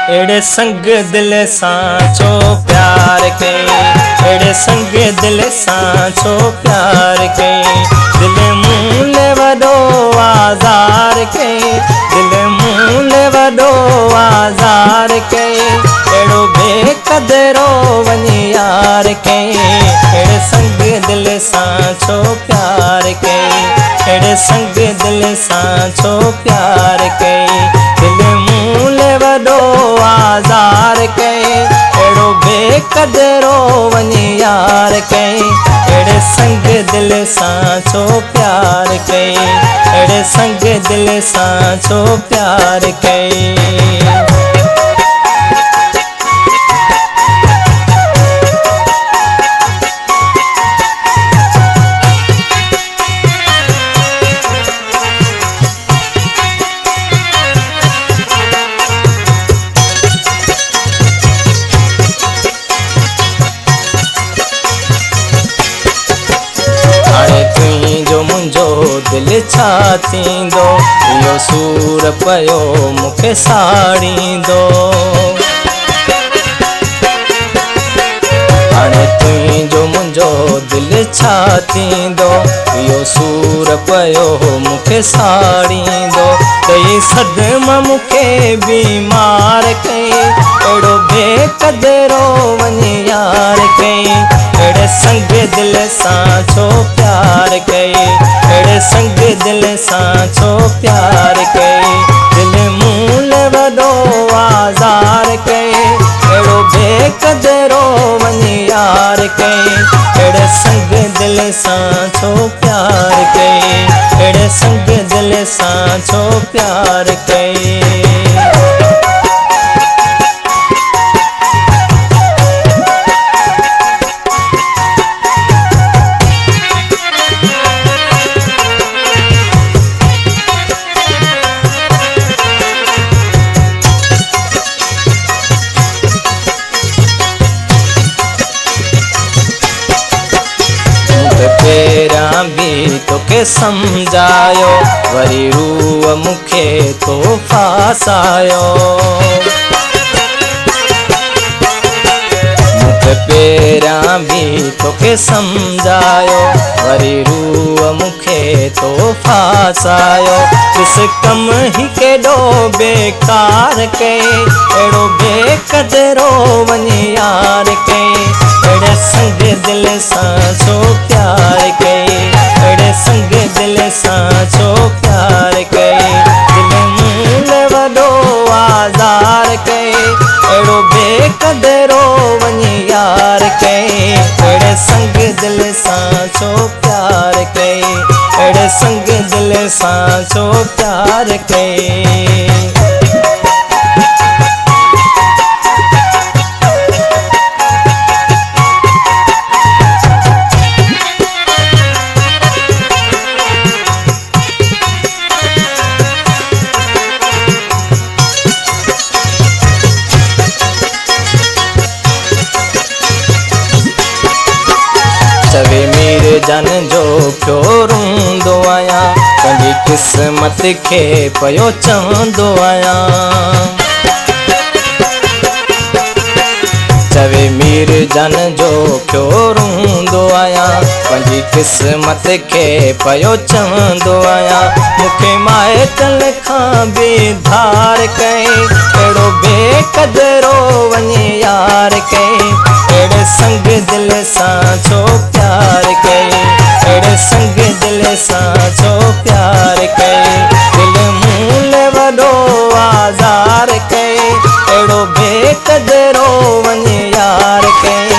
अहिड़े संग दिल सां छो प्यार कई, अहिड़े संग दिल सां छो प्यार कई। दिल मूं लाइ वॾो आज़ार कई, दिल मूं लाइ वॾो आज़ार कई। अहिड़ो बेकदरो वञी यार कई, अहिड़े संग दिल सां छो प्यार कई, अहिड़े संग दिल सां छो प्यार कई। दिल मूं लाइ वॾो आज़ार कई, अहिड़ो बेकदरो वञी यार कई, अहिड़े संग दिल सां छो प्यार कई, अहिड़े संग दिल सां छो प्यार कई। हाणे तुंहिंजो मुंहिंजो दिलि छा थींदो, इहो सूर पियो मूंखे साड़ींदो। हाणे तुंहिंजो मुंहिंजो दिलि छा थींदो, इहो सूर पियो मूंखे साड़ींदो। ॾेई सदमा मूंखे बीमार कई, अहिड़ो बेकदरो वञी यार कई, अहिड़े संग दिल सां छो प्यार कई, अहिड़े संग दिल सां छो प्यार कई। दिल मूं लाइ वॾो आज़ार कई, अहिड़ो बेकदरो वञी यार कई, अहिड़े संग दिल सां छो प्यार कई, अहिड़े संग दिल सां छो प्यार कई। पहिरियां बि तोखे सम्झायो, वरी रूह मूंखे तो फासायो। मूंखे पहिरियां बि तोखे सम्झायो, वरी रूह मूंखे तो फासायो। ॾिस कम ही केॾो बेकार कई, अहिड़ो बेकदरो वञी यार कई, अहिड़े संग दिल सां छो प्यार कई, अहिड़े संग दिल सां छो प्यार कई। दिल मूं लाइ वॾो आज़ार कई, अहिड़ो बेकदरो वञी यार कई, अहिड़े संग दिल सां छो प्यार कई, अहिड़े संग दिल सां छो प्यार कई। चवे मीर जन जो पियो रोंदो आहियां, पंहिंजी क़िस्मत खे पियो चवंदो आहियां। चवे मीर जन जो पियो रोंदो आहियां, पंहिंजी क़िस्मत खे पियो चवंदो आहियां। मूंखे माइटनि खां बि धार कई, अहिड़ो बेकदरो वञी यार कई, अहिड़े संग दिल सां छो प्यार कई, अहिड़े संग दिल सां छो प्यार कई। दिल मूं लाइ वॾो आज़ार कई, अहिड़ो बेकदरो वञी यार कई,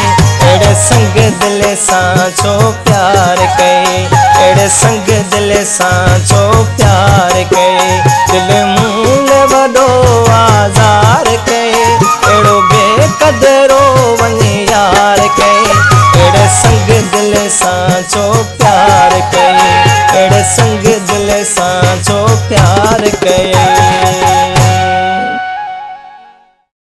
अहिड़े संग दिल सां छो प्यार कई, अहिड़े संग दिल सां छो प्यार कई। दिल मूं लाइ वॾो आज़ार कई, अहिड़ो बेकदरो वञी यार कई, अहिड़े संग दिल सां छो प्यार कई, अहिड़े संग दिल सां छो प्यार कई।